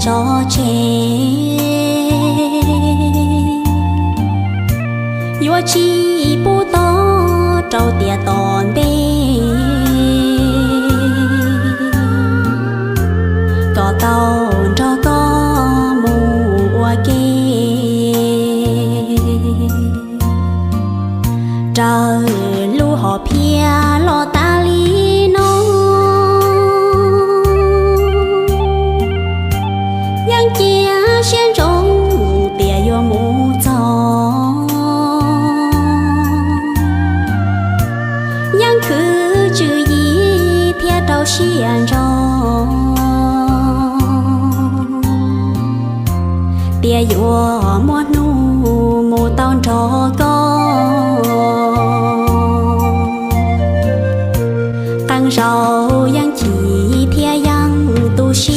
tso tseg, yuav tsis pub tod rau tiam tom ntej, kom tau nrog koj mus ua ke. Raws lub hom phiaj los tas li no, yeej cia siab ntsoov tias yuav mus txog, yeej khwv tswv yim thiab rau siab ntso, tias yuav muaj hnub mus tau nrog koj. Qee zaus yeej chim thiab yeej tu siab,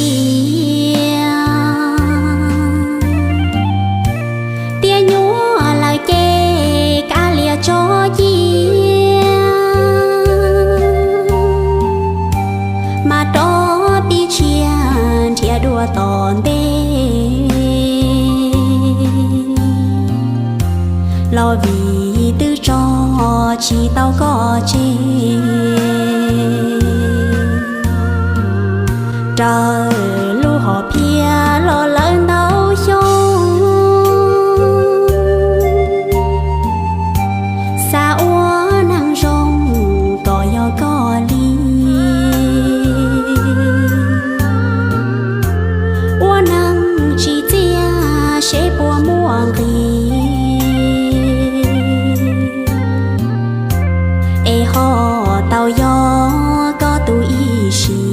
tias nyuaj lawm ces kav liam tso cia, mas rov pib tshiab nrhiav dua tom ntej, los vim twb tso tsis tau koj tseg. Raws lub hom phiaj los lawm ntau xyoo, xav ua neeg zoo kom yog koj li, ua neeg tsis txiaj seb puas muaj nqis, es ho tau yog koj tus ib sim.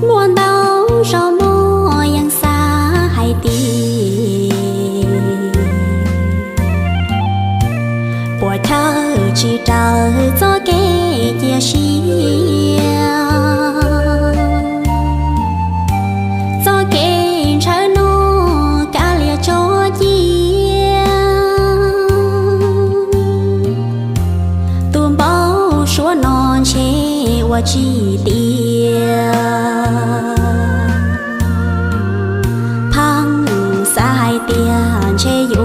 Muaj ntau zaus muaj yeej xav hais tias puas chaw tsis raws txoj kev cia siab, txoj kev ntshaw no kav liam tso cia. Tus npau suav no ntshe ua tsis tiav, pheej xav hais tias ntshe yuav